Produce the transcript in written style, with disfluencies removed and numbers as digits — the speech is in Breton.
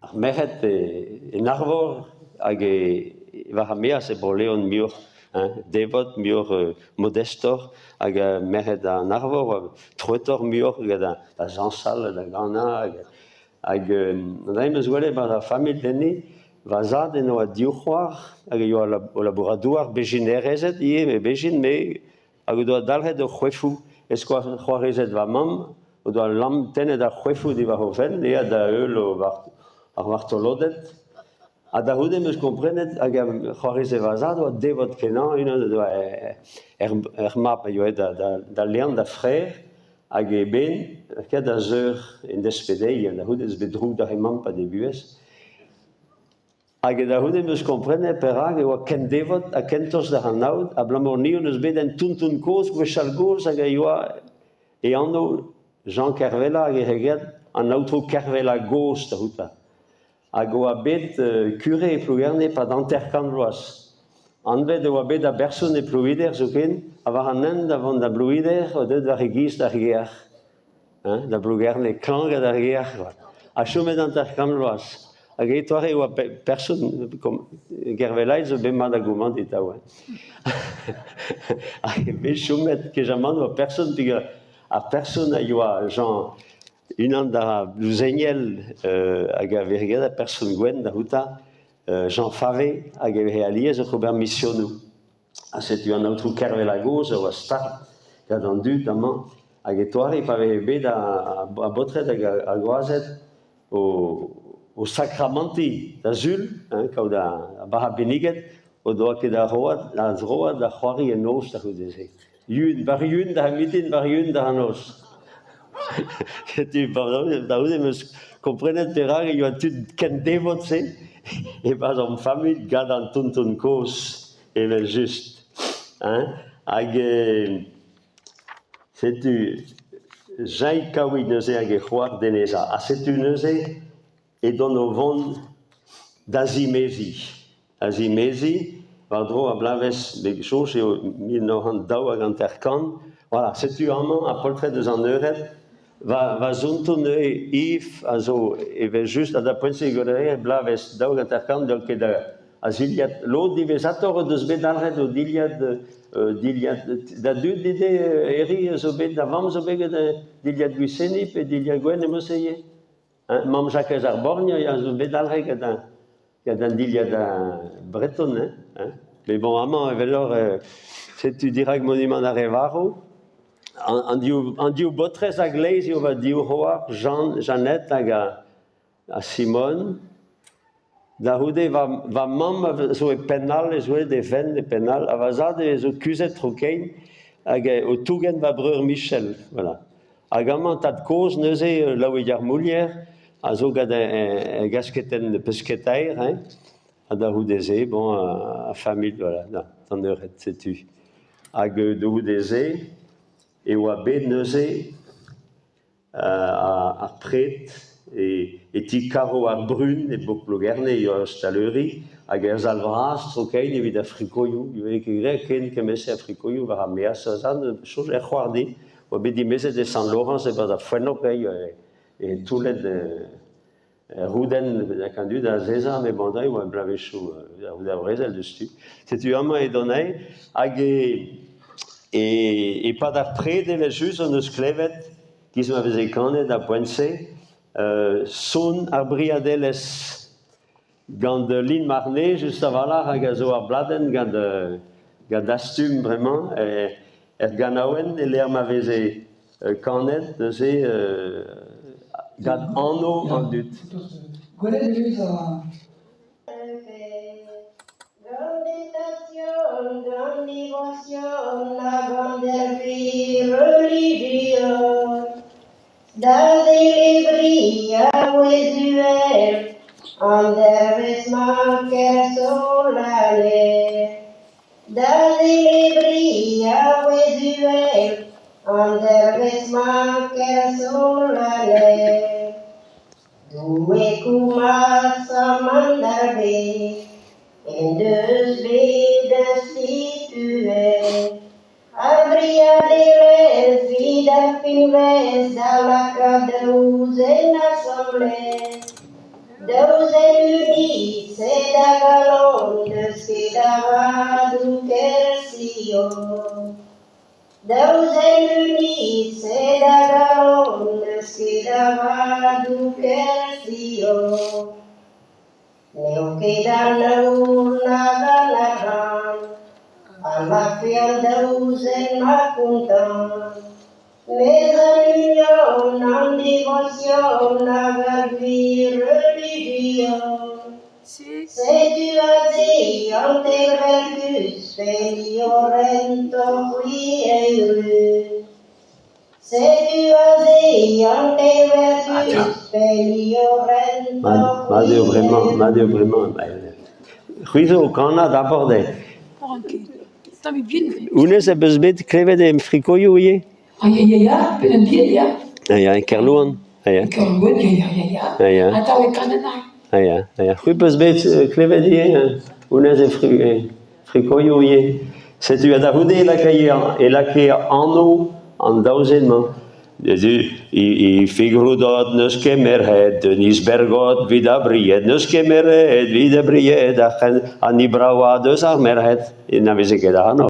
Ar merc'hed en Arvor hag e war ar maez e Bro-Leon muioc'h hein, devot, muioc'h modestoc'h hag merc'hed an Arvor troetoc'h muioc'h gant da zañsal ha da ganañ hag an dra 'm eus gwelet 'barzh ar familh enni, va zad en doa div c'hoar hag a yoa o labourat douar, bezhinerezed ivez, met bezhin me hag o doa dalc'het o c'hoefoù e-skoaz c'hoarezed va mamm o doa lamm tennet ar c'hoefoù diwar o fenn aet da heul ar vartoloded. Ha da c'houde em eus komprenet hag c'hoarezed va zad oa devot-kenañ, unan o doa er mab a yoa da lean da frer hag eben ket da zeur en desped dezhi, da c'houde ez bet droug d'ar re-mañ 'pad e vuhez. Hag da c'houde em eus komprenet perak e oa ken devot ha ken tost d'ar anaout, abalamour ni hon eus bet un tonton kozh gwechall-gozh hag a yoa e anv Jean Kervella hag e reget an aotrou Kervella gozh da c'houta. Hag oa bet kure e Plougerne e-pad 50 vloaz. Anvet e oa bet da berson e Plouider zoken, ha war an hent da vont da Blouider oa deuet war e giz d'ar gêr. Hein, da Blougerne, klañv gant ar gêr, ha chomet 50 vloaz. Hag e toare e oa person Gervelaid zo bet mat da gommandiñ atav. Hein. Hag bet chomet kejamant oa person peogwir ar person a yoa Jean unan da Blouzegnel hag a veze graet ar person gwenn da c'houta, Jean Favé, hag e veze alies oc'h ober misionoù. Ha setu an aotrou Kervella gozh a oa start gant an dud amañ hag e toare pa veze bet ar baotred hag ar gwazed o sakramantiñ da sul, hein, kaout ar bara benniget, o doa ket a road, a zroad da c'hoari en noz da c'houde-se. Yun, war yun da mitin, war yun da noz. Setu da c'houde em eus komprenet perak e oa tud ken devot-se e-barzh hon familh gant an tonton kozh. Evel-just. Hein? Hag setu Jañ Kaouig neuze hag e c'hoar Deneza. Ha setu neuze edont o vont da zimeziñ. Da zimeziñ war-dro ar bloavezh, me soñj eo 1952. Voilà, setu amañ ar poltred eus an eured. Va zonton neuze Yves a zo evel-just ha da poent-se gant bloavezh 52 n'eo ket a zilhad. Lod diwezhatoc'h o deus bet dalc'het o dilhad dilhad da dud ivez Herri a zo bet da vamm zo bet gant dilhad Gwiseni pe dilhad gwenn emañ se ivez. Mamm Jakez ar Borgn a zo bet dalc'het gant gant an dilhad breton hein. Mais bon amañ evel-hor setu dirak monumant ar re varv. An div an div baotrez a-gleiz eo va div c'hoar Jeanne Jeannette hag ha Simone. Da c'houde va va mamm a zo e penn all ez oa he fenn e penn all ha va zad e zo kuzhet tro-kein hag o tougen va breur Michel voilà. Hag amañ tad-kozh neuze Laouig ar Moulier a zo gant e gasketenn pesketaer hein ha da c'houde-se bon ar familh voilà d'an eured setu. Hag da c'houde-se e oa bet neuze ar pred e ti Karo ar Brun e Bro-Plougerne e oa staleuri hag er sal vras tro-kein evit ar frikoioù. Ne veze ket graet ken kement-se a frikoioù war ar maez. Soñj er c'hoar din oa bet dimezet e Sant-Laorañs e-barzh ar Foennok e toullet roudenn hag an dud azezañ met bon e oa bloavezhioù ar brezel diouzhtu. Setu amañ edon aet hag e-pad ar pred evel-just hon eus klevet giz ma veze kanet ar poent-se son ar briadelezh gant Lynn Marnay just a-walc'h hag a zo ar bladenn gant gant Dastum bremañ er ganaouenn e-lec'h ma veze kanet neuze gant anv an dud. Gwelet e vez ar... Da zelebriñ a-bouez uhel an devezh-mañ ker solanel. Da zelebriñ a-bouez uhel an devezh-mañ ker solanel. Doue koummas aman d'ar bed en deus bet instituet Ar briadelezh 'vit ar finvez da lakaat daou zen asambles. Daou zen unis sed a galon n'eus ket a vadoù kelsion. Daou zen unis sed a galon n'eus ket a vadoù kelsion. N'eo ket an aour nag an arc'hant a lakfe an daou zen-mañ kontant. Mes an union, an devosion hag ar gwir relijion. Setu aze an teir vertuz pehini ho rento-c'hwi eürus. Setu aze an teir vertuz pehini ho rento-c'hwi Mat eo bremañ, mat eo bremañ. C'hwi zo o kanañ d'abord eo. Honnezh ez peus bet klevet em frikoioù ivez ? Ah ya ya ya, penn bihan ya. Ah ya, e Kerlouan. Ah ya. Kerlouan, ya ya ya ya. Ah ya. Atav e kanen Ah ya, ah ya. C'hwi 'peus bet klevet ivez honnezh e frikoioù ivez. Setu ha da c'houde e lakae e lakae anv an daou zen-mañ. E Figroudod n'eus ket merc'hed, Denise Bergot 'vit ar bried, n'eus ket merc'hed 'vit ar bried, an hini bravañ deus ar merc'hed. Ne veze ket ac'hanoc'h.